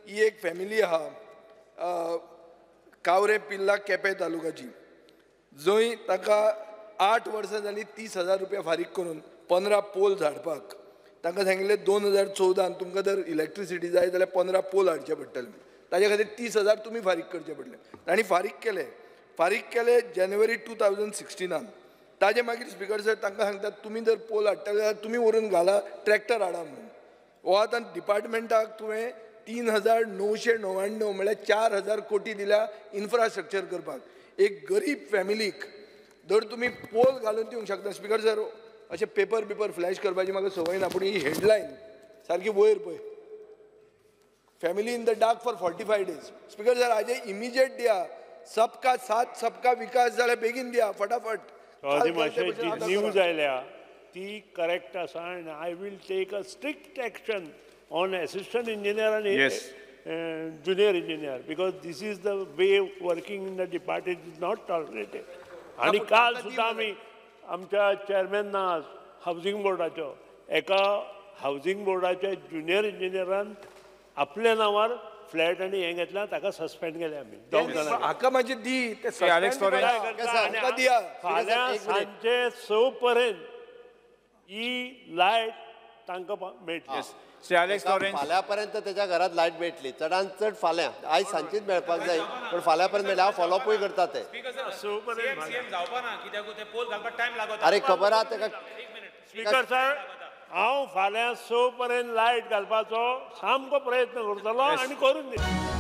ही एक फॅमिली आहा कावरे पिल्ला केपें तालुकाची, जंय ताका 8 वर्सां जालीं 30,000 रुपया फारीक करून 15 पोल झाडपाक. तांकां सांगिल्लें 2014 तुमकां जर इलेक्ट्रिसिटी जाय जाल्यार 15 पोल हाडचे पडटले, ताजे खातीर 30,000 तुमी फारीक करचे पडले. तांणी फारीक केले, फारीक केले जानेवारी 2016. ताजे मागीर स्पीकर सर तांकां सांगतात तुमी जर पोल हाडटले जाल्यार तुमी व्हरून घाला, ट्रॅक्टर हाडा म्हणून. हो आतां डिपार्टमेंटाक तुवें 3,999 म्हळ्यार 4,000 कोटी दिल्या इन्फ्रास्ट्रक्चर करपाक. एक गरीब फॅमिलीक जर तुमी पोल घालून दिवंक शकता. स्पीकर सर अशें पेपर बिपर फ्लॅश करपाची म्हाका संवय ना, पूण ही हेडलायन सारकी वयर पळय, family in the dark for 45 days. Speaker sir हाजे इमिजिएट दिया, सबका साथ सबका विकास जाल्यार बेगीन दिया फटाफट. जी न्यूज आयल्या ती करेक्ट आसा आनी I will take a strict action on assistant engineer आनी junior engineer because this is the way working in the department is not tolerated. आनी काल सुद्दां आमी आमच्या चेअरमॅना हावजींग बोर्डाचो एका हावजींग बोर्डाच्या ज्युनियर इंजिनियरान आपल्या नांवार फ्लॅट आनी हें घेतला, ताका सस्पेंड केले आमी. हाका मातशें दी फाल्यां सांजे 6 पर्यंत ही लायट तांकां मेळटली. फाल्यां पर्यंत त्याच्या घरात लायट मेळटली, चडान चड फाल्यां, आयज सांजचीच मेळपाक जाय पूण फाल्यां पर्यंत मेळ्ळी. हांव फॉलोअपूय करता ते. अरे खबर आहा ताका. स्पीकर सर हांव फाल्यां 6 पर्यंत लायट घालपाचो सामको प्रयत्न करतलो आनी करून दितलो.